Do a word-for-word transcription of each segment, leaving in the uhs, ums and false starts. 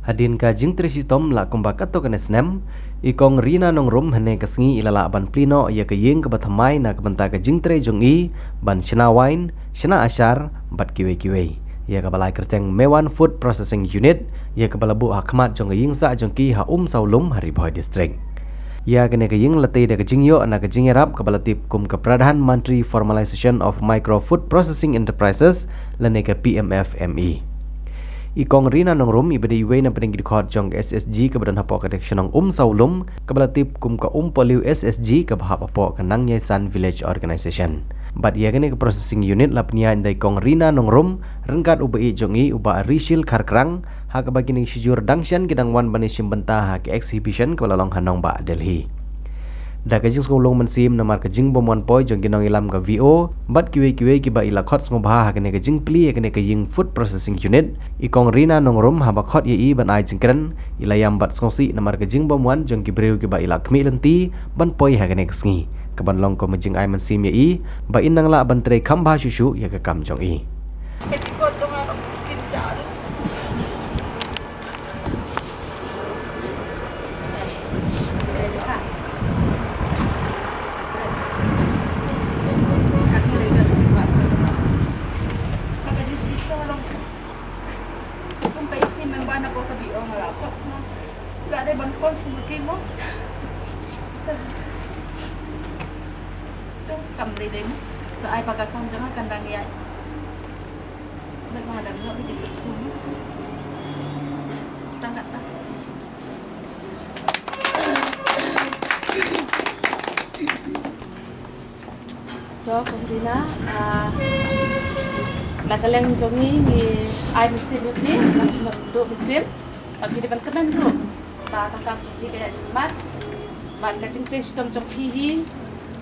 Hadien ka jingtrei shitom la kumba katto katne snem, i Kong Rina Nongrum hynne ka sngi i la lah ban plie noh ïa ka ïing kaba thymmai na ka bynta ka jingtrei jong i ban shna wain, shna ashar bad kiwei kiwei, ïa kaba la kyrteng Mewan Food Processing Unit, ïa kaba la buh ha khmat jong ka ïing sah jong ki ha Umsawlum ha Ri Bhoi District. Ïa kane ka ïing la tei da ka jingïoh na ka jingïarap kaba la tip kum ka Pradhan Mantri Formalization of Micro Food Processing Enterprises lane ka P M F M E. I Kong Rina Nongrum iba dei iwei na pdeng ki dkhot jong ka S S G kaba don hapoh ka shnong Umsawlum kaba la tip kum ka Umpohliw S S G kaba hap hapoh ka Nangïaisan Village Organization. Bad ïa kane ka processing unit la pynïaid da i Kong Rina Nongrum ryngkat u ba-ïeit jong i u Bah Rishil Kharkrang, ha kaba kine ki shijur dang shen ki dang wan ban ïashim bynta ha ka exhibition kaba la long ha nongbah Delhi. Da ka jingsngewlung mynsiem namar ka jingbym wan poi jong ki nongïalam ka V O bad kiwei kiwei kiba i la khot sngewbha ha kane ka jingplie ïa kane ka ïing food processing unit, i Kong Rina Nongrum haba khot ïa i ban ai jingkren, i la ïam bad sngewsih namar ka jingbym wan jong ki briew kiba i la khmih lynti ban poi ha kane ka sngi, kaban long kum ka jingai mynsiem ïa i ba in nang lah ban trei kham bha shuh shuh ïa ka kam jong i. Kam dei dei mo. Ka ai ba ka kam jong nga kan dang ïaid. Bad ma dang ïoh ka jingkyrkhu mo. Tang kat ta. So, Kong Rina, ah, na ka liang jong ngi ngi ai mynsiem ïa phi, na ka liang jong mynsiem. Bad ngi dei ban kmen ruh ba ka kam jong phi ka ïaid shakhmat. Bad ka jingtrei shitom jong phi hi,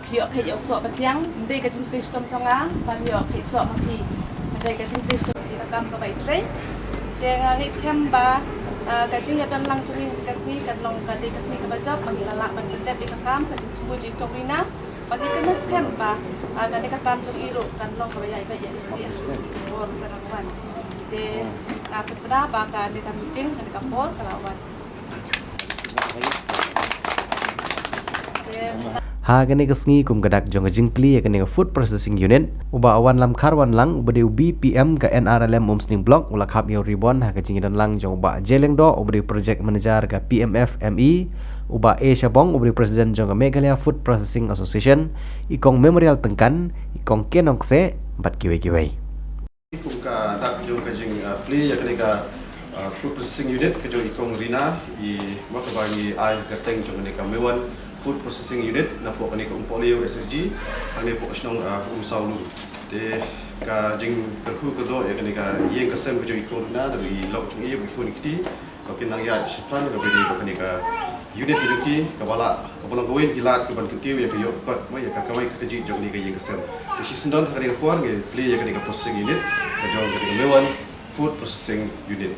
phi ïoh phi ïoh soh ba thiang, ym dei ka jingtrei shitom jong nga, ban ïoh phi soh ma phi. Ym dei ka jingtrei shitom phi ka kam kaba i trei. Te nga ngeit skhem ba, ah, ka jingïadon lang jong ngi ka sngi kan long ka dei ka sngi kaba jop, ba ngi la lah ban pyndep ïa ka kam, ka jingthmu jong i Kong Rina. Ba ngi kynmaw skhem ba, ah, kane ka kam jong i ruh kan long kaba ïaid beit ïa ka sngi ka por ka dang wan. Te, ah, pynbna ba kane ka meeting, kane ka por ka la wan. Te, ha kane ka sngi kum ka dak jong ka jingplie ïa kane ka food processing unit, u Bah Wanlam Kharwanlang uba dei u B P M ka N R L M Umsning Block u la khap ïa u ribbon ha ka jingïadon lang jong u Bah J Lyngdoh uba dei u project manager ka P M F M E, u Bah A Shabong uba dei u president jong ka Meghalaya Food Processing Association, i Kong Memorial Tyngkan, i Kong K Nongkseh bad kiwei kiwei. Kum ka dak jong ka jing, ah, plie ïa kane ka, ah, food processing unit ka jong i Kong Rina, i ma kaba ngi ai kyrteng jong kane ka Mewan Food Processing Unit napoh kane ka Umpohliw S S G, hangne hapoh ka shnong, ah, Umsawlum. Te ka jingkyrkhu kyrdoh ïa kane ka ïing ka sem ka jong i Kong Rina, na i lok jong i, i khun i kti, ba kin nang ïaid shaphrang, kaba dei ba kane ka unit ka jong ki, kaba lah, kaba long kawei na ki lad kaban kyntiew ïa ka ïoh kot, mo, ïa ka kawei ka kajih jong kane ka ïing ka sem. Te shisyndon ha kane ka por ngi plie ïa kane ka processing unit ka jong kane ka Mewan Food Processing Unit.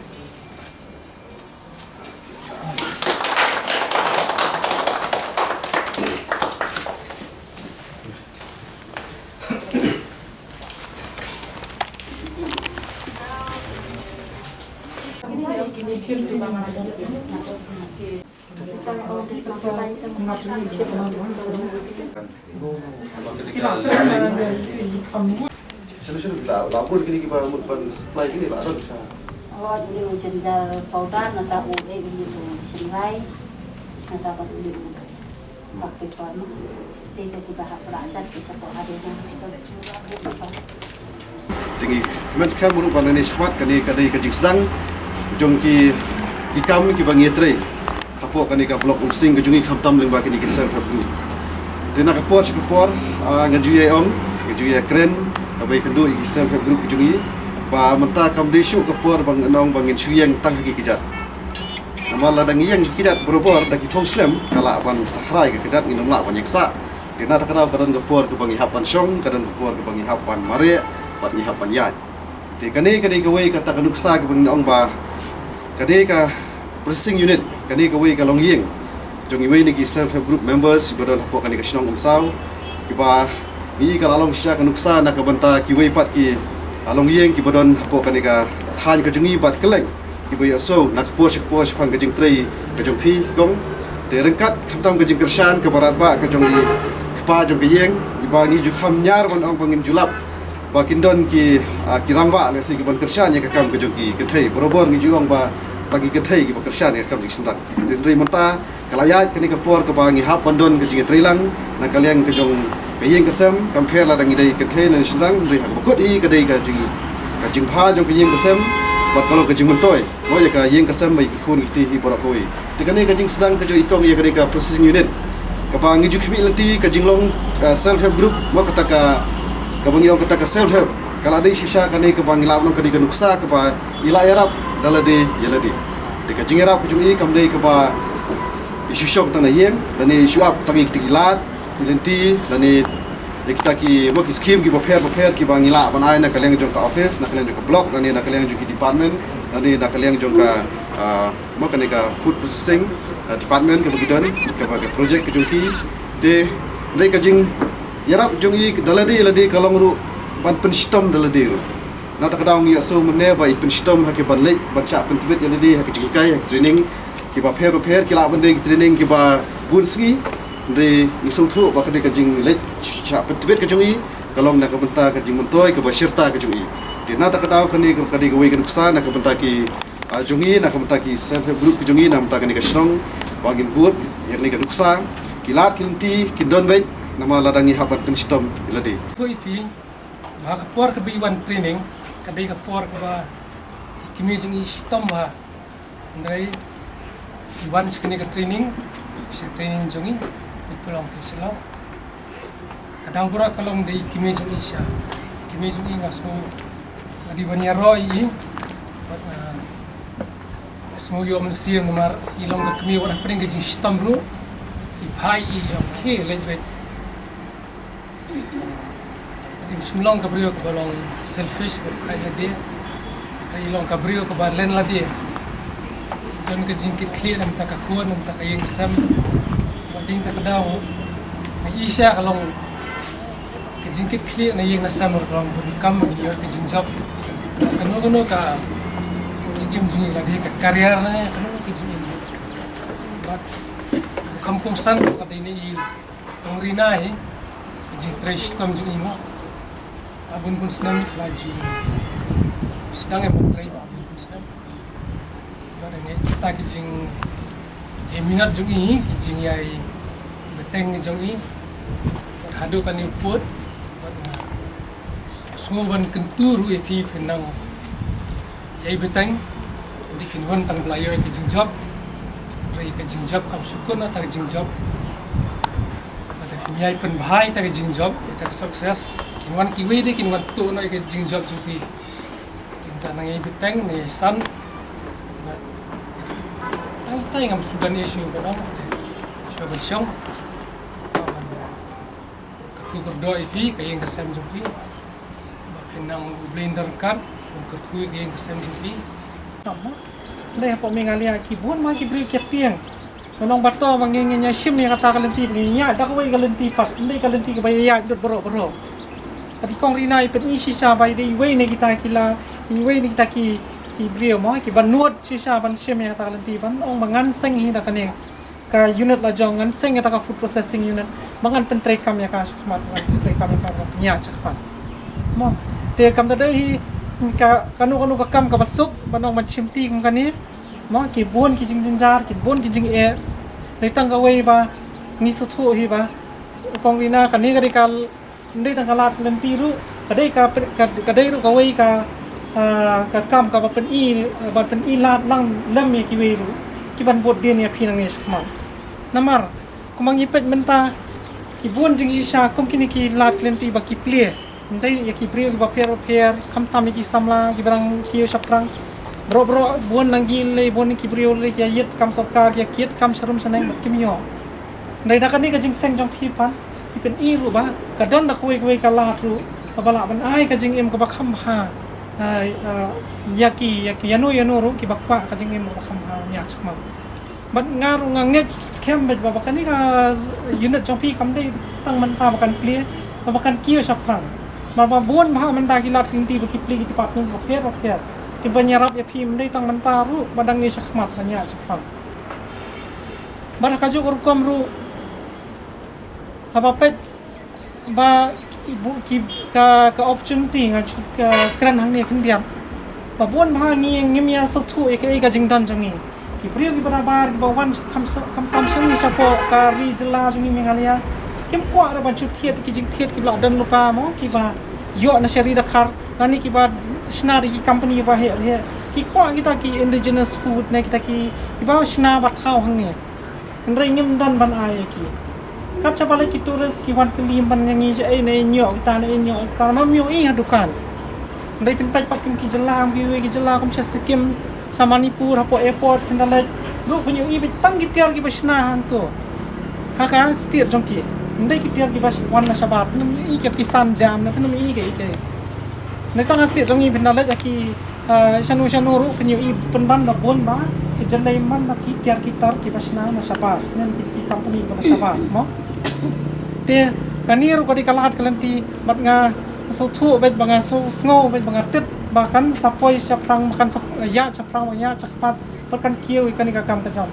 Solution la, la bun kine kiba mut ban supply kine la don sa. Hooid, une u jynjar powder, nangta u, eh, une u shynrai, nangta bad une u black pepper, no. Te, te kiba hap rah shat ki shapoh hadien na. Te ngi kmen skhem ruh ba nangne shakhmat kane ka dei ka jingsdang jong ki, ki kam kiba ngi trei hapoh kane ka block Umsning ka jong ngi, khamtam lyngba kine ki self help group. Te na ka por sha ka por, ah, nga ju ïa ong, nga ju ïa kren, kaba ïakynduh ïa ki self help group ka jong ngi, ba mynta kam dei shuh ka por ba ngan ong ba ngin shu ïeng tang ha ki kjat. Namar lada ngi ïeng ha ki kjat barabor da ki phew snem, ka lah ban sahrai ka kjat, ngin ym lah ban ïeng sah. Te na kata ka daw ka don ka por kaba ngi hap ban shong, ka don ka por kaba ngi hap ban mareh, bad ngi hap ban ïaid. Te kane ka dei kawei kata ka nuksa kaba ngi ong ba ka dei ka processing unit, kane kawei ka longïing jong iwei na ki self help group members iba don hapoh kane ka shnong Umsaw, kiba ngi ka la long shisha ka nuksa na ka bynta kiwei pat ki, ah, longïing kiba don hapoh kane ka thaiñ ka jong ngi bad kylleng Kiba ïohsngew na ka por sha ka por shaphang ka jingtrei ka jong phi kong. Te ryngkat khamtam ka jingkyrshan kaba radbah ka jong i kpa jong ka ïing, iba ngi ju kham ñiar ban ong ba ngin ju lap ba kin don ki, ah, ki rangbah lehse kiban kyrshan ïa ka kam ka jong ki kynthei. Barabor ngi ju ong ba tang ki kynthei kiba kyrshan ïa ka kam jong ki shynrang. Te hynrei mynta ka la ïaid kane ka por kaba ngi hap ban don ka jingïatreilang na ka liang ka jong ka ïing ka sem, kam pher lada ngi dei kynthei ne shynrang, hynrei ha kaba kut hi ka dei ka jing, ka jingbha jong ka ïing ka sem bad ka long ka jingmyntoi mo ïa ka ïing ka sem bad ïa ki khun ki kti hi baroh kawei. Te kane ka jingsdang ka jong i kong ïa kane ka processing unit kaba ngi ju khmih lynti ka jinglong, ah, self help group mo, kata ka, kaba ngi ong kata ka self help, ka la dei shisha kane kaba ngi lah ban ong kane ka nuksa kaba i la ïarap da lade ïa lade. Te ka jingïarap ka jong i kam dei kaba i shu shong tang na ïing lane i shu ap tang ïa kita ki lad, ki lynti lane ïa kita ki mo ki skim kiba pher bapher kiba ngi lah ban ai na ka liang jong ka office, na ka liang jong ka block lane na ka liang jong ki department lane na ka liang jong ka, ah, mo kane ka food processing, ah, department kaba ki don, kaba ka project ka jong ki. Te hynrei ka jingïarap jong i da lade ïa lade ka long ruh ban pynshitom da lade ruh. Na kata ka daw ngi ïohsngew mynne ba i pynshitom ha ki ban leit ban shah pyntbit ïa lade ha ki jinghikai, ha ki training kiba pher bapher, ki lah ban dei ki training kiba bun sngi. Hynrei ngi sngewthuh ba kane ka jingleit shah pyntbit ka jong i ka long na ka bynta ka jingmyntoi kaba shirta ka jong i. Te na kata ka daw kane ka dei kawei ka nuksa na ka bynta ki, ah, jong i, na ka bynta ki self help group ka jong i, na ka bynta kane ka shnong ba ngin bud ïa kane ka nuksa, ki lad ki lynti kin don beit namar lada ngi hap ban pynshitom ïa lade. Phi, ha ka por kaba i wan training ka dei ka por kaba i kmie jong i shitom bha. Hynrei i wan sha kane ka training, sha training jong i, i pynlong te sha long. Ka dang bura ka long dei i kmie jong i sha. I kmie jong i nga sngew nga dei ban ïaroh ïa i. Bad nga sngew ïoh mynsiem namar i long ka kmie wat hapdeng ka jingshitom ruh i phai i ïa, okay, leit beit. Ka dei shu long ka briew kaba long selfish, kaba khlaiñ lade. Ka i long ka briew kaba len lade. Don ka jingkitkhlieh na bynta ka khun, na bynta ka ïing ka sem. Bad dei ta ka daw ka i sha ka long ka jingkitkhlieh na ïing na sem ruh ka long bun kam ba ngin ïoh ka jingjop. Kano kano ka jingim jong i, lade ka career ne kano ka jingim. Bad ka kham kongsan ka dei na i Kong Rina hi, ka jingtrei shitom jong i mo. Ba bun bun snem i la jingsdang ïa ban trei ba bun bun snem. Bad hangne kita ki jingïaminot jong i, ki jingïaibteng jong i. Bad haduh kane u pud, bad, uh, sngew ban kyntu ruh ïa phi, phin nang ïaibteng. Dei phin wan tang ba la ïoh ïa ka jingjop. Hynrei ka jingjop kam shu kut na kata ka jingjop. Kata phin ïai pynbha ïa kata ka jingjop, ïa kata ka success. Kin wan kiwei de kin wan tuh noh ïa ka jingjop jong phi. Te nang ïaibteng, nang ïaisan. Bad tang tang ngam shu don ïa shuh ban ong, shuh ban shong. Kyrkhu kyrdoh ïa phi, ka ïing ka sem jong phi. Ba phin nang, U Blei un don ryngkat ban kyrkhu ïa ka ïing ka sem jong phi. Tam mo. Dei hapoh Meghalaya ki bun ma ki briew ki tieng. Ngan ong ba to ba ngin, ngin ïa shim ïa kata ka lynti, ba ngin ïa da kawei ka lynti pat. Ym dei ka lynti kaba ïa ïaid lut baroh baroh. Ka dei Kong Rina i pyni shisha ba i dei iwei na kita ki la, iwei na kita ki, ki briew mo, kiba nud shisha ban shim ïa kata ka lynti, ban ong ba ngan seng hi da kane ka unit la jong, ngan seng ïa kata ka food processing unit, ba ngan pyntreikam ïa ka shakhmat, ngan pyntreikam ïa ka, ngan pynïaid shakhmat. Mo, te kam ta dei hi ka, kano kano ka kam kaba suk, ban ong ban shimti kum kane. Mo, ki bun ki jingjynjar, ki bun ki jingeh. Dei tang kawei ba ngi sngewthuh hi ba Kong Rina, kane ka dei ka, dei tang ka lad lynti ruh, ka dei ka, ka, ka dei ruh kawei ka, ah, ka kam kaba pyni, ban pyni lad lang lem ïa kiwei ruh kiban bud dien ïa phi nangne shakhmat. Namar kumba ngi peit mynta, ki bun jingshisha kum kine ki lad lynti ba ki plie. Ym dei ïa ki briew kiba pher bapher, khamtam ïa ki samla kiba dang kiew shaphrang. Baroh baroh bun na ngi lei, bun ki briew lei ki ïa ïit kam sorkar, ki ïa ïit kam sharum shaneng bad kim ïoh. Ym dei, da kane ka jingseng jong phi pat i pyni ruh ba ka don da kawei kawei ka lad ruh kaba lah ban ai ka jingim kaba kham bha, ah, ah, ïa ki, ïa ki ïano ïano ruh kiba kwah ka jingim kaba kham bha ban ïaid shakhmat. Bad nga ruh nga ngeit skhem beit ba, ba kane ka unit jong phi kam dei tang mynta ba kan plie, ba, ba kan kiew shaphrang. Ba, ba bun bha mynta ki lad ki lynti ba ki plie ki departments bapher bapher. Ban ïarap ïa phi ym dei tang mynta ruh, ba dang ngi shakhmat ban ïa shaphrang. Bad ha kajuh ka rukom ruh, haba peit ba ki bu-, ki ka, ka opportunity nga ju ka kren hangne khyndiat. Ba bun bha ngi ngim ïa sngewthuh ïa kaei ka jingdon jong ngi. Ki briew kiba nabar kiba wan kham, kham tam sha ngi shapoh ka ri jylla jong ngi Meghalaya, kim kwah re ban shu thied ki jingthied kiba la don lypa mo, kiba ïoh na sha ri Dkhar lane kiba shna da ki company ba heh heh. Ki kwah kita ki indigenous food ne kita ki, kiba shna ba thaw hangne. Hynrei ngim don ban ai ïa ki. Kat shaba leit ki tourist ki wan kylli ban ïa ngi sha ei ne ïoh kita ne ïoh kita, ma ym ïohi ha dukan. Hynrei phin peit pat kum ki jylla, kum kiwei ki jylla kum sha Sikkim, sha Manipur, hapoh airport phin da leit ruh phin ïohi beit tang ki tiar kiba shna hangto ha ka state jong ki. Hynrei ki tiar kiba wan na shabar phin ym ïohi ka Kisan Jam ne phin ym ïohi ka ei ka ei. Hynrei tang ha state jong ngi phin da leit ha ki, ah, shano shano ruh phin ïohi pynban ba bun ba ki jyllei man ba ki tiar ki tar kiba shna na shabar, ne ki, ki company ba na shabar mo. Te kane ruh ka dei ka lad ka lynti bad nga sngewthuh bad ba nga sngew, sngew bad ba nga tip ba kan sa poi shaphrang, ba kan sa ïaid shaphrang, ba ïaid shakhmat, bad kan kiew ïa kane ka kam ka jam.